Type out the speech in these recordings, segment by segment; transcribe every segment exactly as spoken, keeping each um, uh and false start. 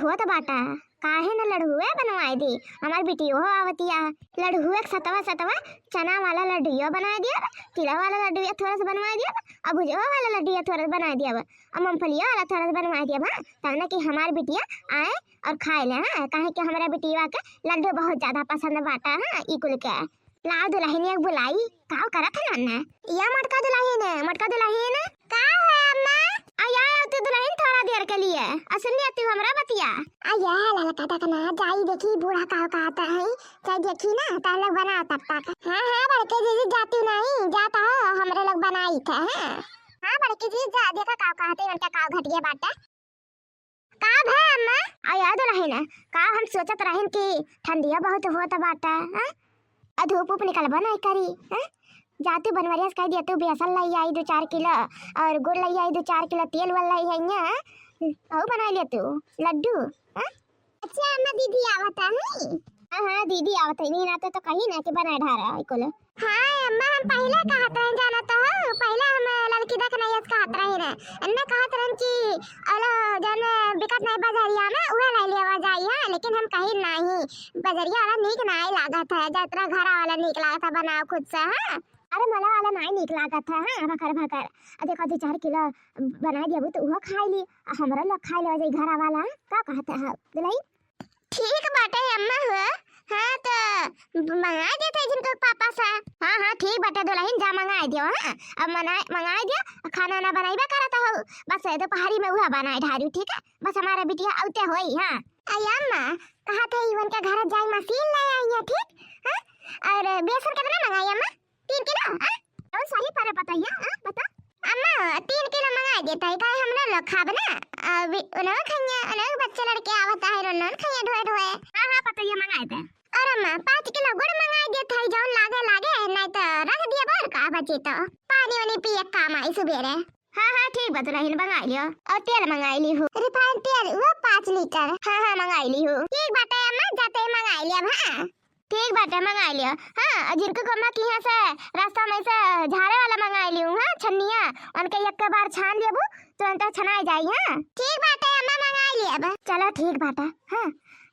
होत बाटा, काहे न लड्डुए बनवाए दी? हमार बिटियो आवतिया, लड्डुए के सतवा सतवा चना वाला लड्डुओ बनाए दिया, तिला वाला लड्डुओ थोड़ा सा बनवाए दिया, और भुजवा वाला लड्डुओ थोड़ा सा बनाए दिया, और मूंगफलिया वाला थोड़ा सा बनवाए दिया, हाँ, तब ना कि हमार बिटिया आए और खाए ले, हाँ, काहे कि हमरा बिटिया के लड्डू बहुत ज्यादा पसंद बाटा, हाँ, ई कुल के। लाओ दुलहिनिया के बुलाई, काव करत है नन्ना? या मोटका दुलहिन, मोटका दुलहिन। का है अम्मा? आ, या आवती दुलहिन थोड़ा देर के लिए। आ, सुन लिया तू हमरा बतिया। आ, या ललका देखना, जाई देखी बूढ़ा काव कहत है, जाई देखी ना, तब लोग बनाओ तब तक। हाँ, हाँ, बड़के जीजी जाती नहीं, जाता हो, हमरे लोग बनाई थे, हाँ। हाँ, बड़के जीजी जा, देखा काव कहत है, उनका काव घटिया बाटा। का भा अम्मा? आ, या दुलहिन, का हम सोचत रहिन कि ठंडिया बहुत होत बाटा, हाँ? आ, धूप उप निकलबो नहीं करी, हाँ? जा तू बनवरिया से कह दिया तू बेसन लई आई दो चार किलो और गुड़ लई आई दो चार किलो तेल वाला लई आई, हाँ? अउ बनाई ले तू लड्डू, हाँ? अच्छा अम्मा, दीदी आवता है। हाँ, हाँ, दीदी आवत है, नहीं ना तो, तो कहीं ना कि बनाए ढारा है कुल। हाँ अम्मा, हम पहले कहत रहे, जाना तो हो, पहले हम ललकी देख नहीं कहत रहे ना, अन्ना कहत रहन कि अलो जौन बिकत नहीं बजरिया में, उहे ले लेवा जाई, हाँ, लेकिन हम कही नहीं, बजरिया वाला नीक नहीं लागत है, जतरा घरा वाला नीक लागत है, बनाओ खुद से, हाँ। अरे मला वाला नहीं नीक लागत है, हाँ, भकर भकर। आ देखो दो चार किलो बनाए देबू तो उहो खाई ली, आ हमरो लोग खाई लेवा जाई घरा वाला, का कहत है दुलही? ठीक बाटे अम्मा हो। हाँ, तो मंगाए देते जिनको पापा से। हाँ, हाँ, ठीक बाटे दुलहिन, जा मंगाए दियो। हाँ, अब मना-, मंगाए दियो, खाना ना बनाइबा करत हो, बस दोपहरी में उहा बनाए ढारू, ठीक है? बस हमारे बिटिया औते होई। हाँ। अरे अम्मा, कहा थे इवन के घर जाए मशीन ले आई है, ठीक? हाँ, और बेसन कितना मंगाई अम्मा? तीन किलो, हाँ? कौन सही परे पतैया, हाँ? बता। अम्मा, तीन किलो मंगाए देता है, काहे हमरा लोग खाब ना? अभी उन्हों खइया, उन्हों बच्चे लड़के आवत है, उन्हों खइया ढोए ढोए। हाँ, हाँ, पतैया मंगाए दे। और अम्मा, पाँच किलो गुड़ मंगाए देता है, जौन लागे लागे, नहीं तो रख दिया, बोल का बची तो। पानी वानी पिए काम आई सुबेरे। हाँ, हाँ, ठीक बा, दुलहिन मंगाई लियो। और तेल मंगाई ली हूँ। रिफाइन तेल, वो पाँच लीटर। हाँ, हाँ, मंगाई ली हूँ। ठीक बाटे अम्मा, जाते मंगाई लिया, हाँ। ठीक बाटे, मंगाई लियो। हाँ, जिनको कम्मा की यहाँ से रास्ता में से झाड़े वाला मंगाई लियो, हाँ, छन्निया, उनके एक के बार छान लेबू, तुरंत छनाई जाई, हाँ। ठीक बाटे, अम्मा मंगाई लेब। चलो, ठीक बाटे, हाँ,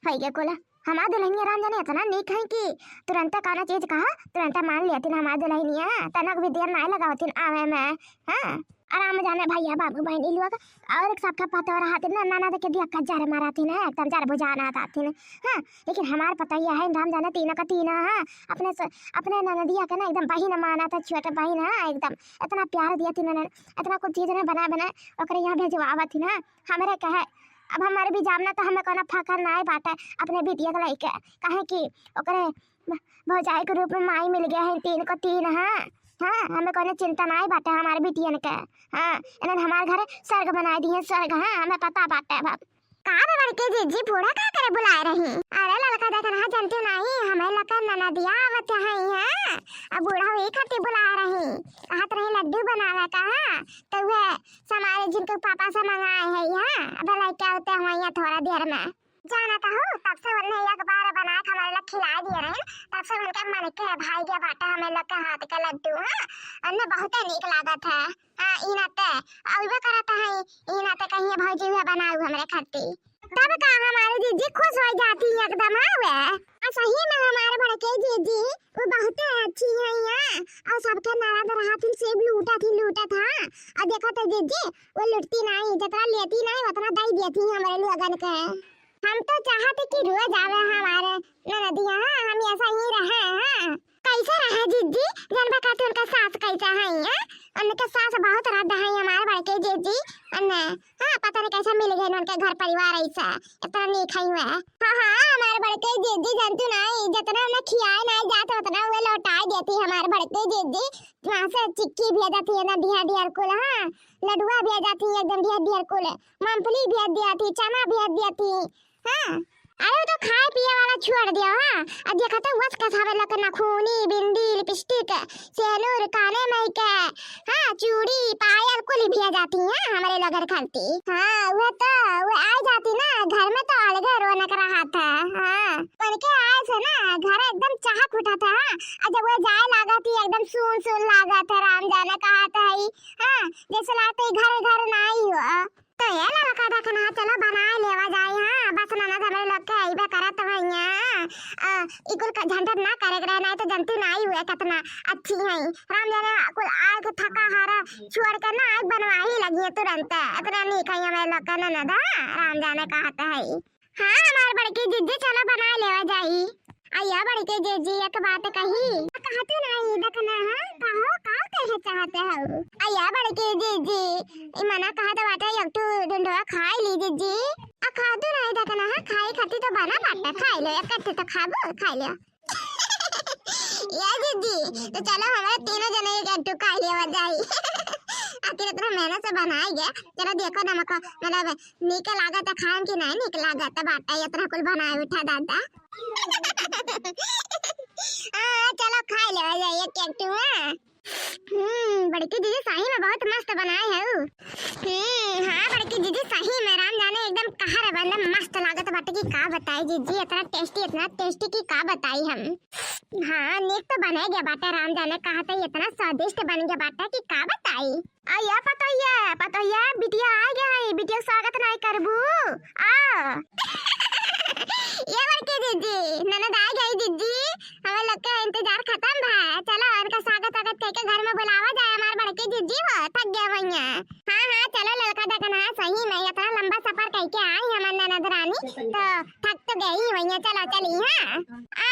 होई गया कुल। हमार दुलहिनिया राम जाने इतना नीक है कि तुरंत कौनो चीज कहा, तुरंत मान लेतिन हमार दुलहिनिया, तनक भी देर नाय लगावतिन आवे में, हाँ। आराम जाने भैया, बाबू, बहनी लोग, और एक सबका पतोह रहतिन ना, ननद के दिया कज्जर मारतिन है, एकदम जर बुझाना रहतिन, हाँ। लेकिन हमार पतैया है, राम जाने तीनों का तीनों, हाँ, अपने स-, अपने ननदिया के ना एकदम बहिन मानत है, छोटे बहिन, हाँ, एकदम इतना प्यार दिया थी ननद, इतना कुछ चीज ना बना बना ओकरे यहाँ भेजवावत थी ना, हमरे कहे, अब हमारे भी जामना तो हमें कोनो फकर नाय बाटे अपने बिटिया के लइके, काहे कि ओकरे भौजाई के रूप में माई मिल गया है, तीन को तीन, हाँ, हाँ, हमें कोनो चिंता नाय बाटे हमारे बिटियन के, हाँ, इन्हन हमार घर स्वर्ग बनाए दिए, स्वर्ग, हाँ, हमें पता बाटे अब। का बे बड़के जीजी, बूढ़ा का करे बुलाए रही? अरे ललका देखन, हाँ, जनते नहीं, हमें लका ननदिया आवत है, हाँ, अब बूढ़ा वही खातिर बुलाए रही, कहत रही लड्डू बनावे का, हाँ, तो वह समारे जिनको पापा से मंगाए है, हाँ, अब लइके आवते हुआ यहाँ थोड़ा देर में। जाना तो हो, तब से उन्हें एक बार बना के हमारे लोग खिला दिए रहे, तब से उनके मन के भाई गया बाटे हमें लोग के हाथ के लड्डू, हाँ, उन्हें बहुते नीक लागत है। हाँ, ई नाते, अउबे करत है, ई नाते कहिए भौजी हुए बनाऊ हमरे खातिर। तब का हमारे जीजी खुश हो जाती है एकदम, हाँ वे। आ सही में हमारे बड़के जीजी, वो बहुते अच्छी है यहाँ, और सबके नाराज रहा थी, सब लूटा थी, लूटा था। और देखो तो जीजी, वो लुटती नहीं, जितना लेती नहीं, उतना दई देती हमारे लोगन के। हम तो चाहते कि रोज आवे हमारे ननदिया, हाँ, हम ऐसा ही रहे, हाँ। कैसे रहे जीजी, जानबा खातिर उनका सास कैसा है, हाँ? उनके सास बहुत रद्द है हमारे बड़के जीजी, अन्ने, हाँ, पता नहीं कैसा मिल गए उनके घर परिवार ऐसा, इतना नीक है हुआ। हाँ, हाँ, हमारे बड़के जीजी जानतू नहीं, जितना उन्हें खियाए नहीं जाते, उतना वे लौटाए देती हमारे बड़के जीजी। वहाँ से चिक्की भेज जाती है ना, ढेर ढेर कुल, हाँ, लडुआ भेज जाती है एकदम ढेर ढेर कुल, मूंगफली भेज दिया थी, चना भेज दिया थी, हाँ। अरे वो तो खाए पिए वाला छोड़ दिया, हाँ। अब देखा तो वस का सावे लक नखूनी, बिंदी, लिपस्टिक, सेनुर, काने में के, हाँ, चूड़ी, पायल कुल भेज जाती हैं हमारे लोगन खातिर। हाँ, वो तो, वो आ जाती ना, घर में तो अलगे रौनक रहा था, हाँ। उनके आए से ना, घर एकदम चहक उठा था, हाँ। और जब वो जाए लागा थी, एकदम सुन सुन लागा था, राम जाने कहा था, हाँ, जैसे लागत है घर घर ना आई हो। तो ये ललका देखना, चलो बनाए लेवा जाए, हाँ, बस आ, ई कुल का झंझट ना करे के रहे, नाहीं तो जनती नाहीं हुए कितना अच्छी हैं। राम जाने कुल आए के थका हारा छोड़ के ना आए बनवाही लगी है तुरंत। इतना नीक है हमारे लोग का ननद, हाँ, राम जाने कहत है। हाँ, हमार बड़की जिज्जी, चलो बनाइ लेवा जाई। अइया बड़की जिज्जी, एक बात कही। कहतू नाहीं, देखना, हाँ, कहो, का कहे चाहते हो? अइया बड़की जिज्जी, ई मना कहत बाटे, एक ठू ढुंढवा खाइ ली जिज्जी। आ कहतू नाहीं, देखना, हाँ, खाइ खातिर तो बना बाटे, खाइ लो, एक ठू तो खाबो, खाइ लो। या जिज्जी, तो चलो हमारे तीनों जने एक ठू खाइ लेवा जाई। आखिर इतना मेहनत से बनाए गए, चलो देखो नमक, मतलब, नीक लागत है खाएम कि नाहीं नीक लागत है बाटे, इतना कुल बनाए उठा दादा। हाँ, चलो खाइ लेवा जाई एक एक ठू, हाँ। हम्म, बड़की जिज्जी सही में बहुत मस्त बनाए है उ। हम्म, हाँ बड़की जिज्जी सही में राम जाने एकदम कहर है, एकदम मस्त लागत बाटे कि का बताई जिज्जी, इतना tasty, इतना tasty कि का बताई हम। हाँ, नीक तो बने गया बाटे राम जाने कहत है, इतना स्वादिष्ट बन गया बाटे कि का बताई। अइया पतोहिया, पतोहिया, बिटिया आ गया है, बिटिया स्वागत नाहीं करबू? आ। ये बड़की जिज्जी, ननद आ गई जिज्जी, हमें लोग के इंतजार खत्म भा। चलो, उनका स्वागत वागत करके घर में बुलावा जाए, हमार बड़की जिज्जी हो, थक गया भैया। हाँ, हाँ, चलो ललका देखन, हाँ, सही में इतना लंबा सफर करके आई हमार ननद रानी, तो थक तो गई भैया, चलो चली, हाँ। आ,